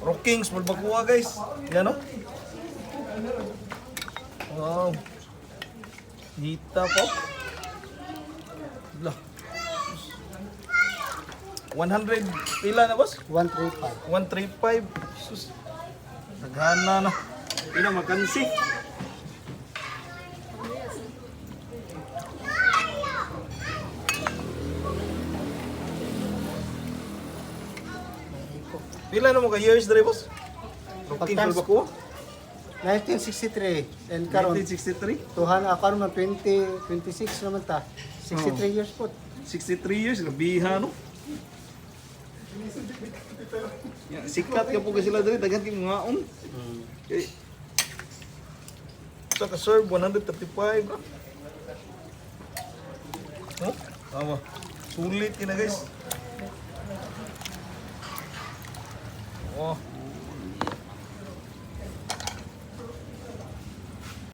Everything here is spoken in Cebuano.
Rockings, Balbacoa, guys. Yan, oh. Wow. Hita po. Lah. 100 pila na, boss? 135. 135. Sus. Naghana na. Pila makansi. Pila na mo ka years dre, boss? Rocking Pagtas- Balbacoa? 1963 and karon 1963? tuhan ako naman 20 26 naman ta. 63 years po. 63 years, grabiha, no? Ya, sikat ka po kasi sila dre, daghan kay mga on. Okay. Sa ka-serve, 135. Ah. Oh, tama. Sulit yun na, guys. Oh.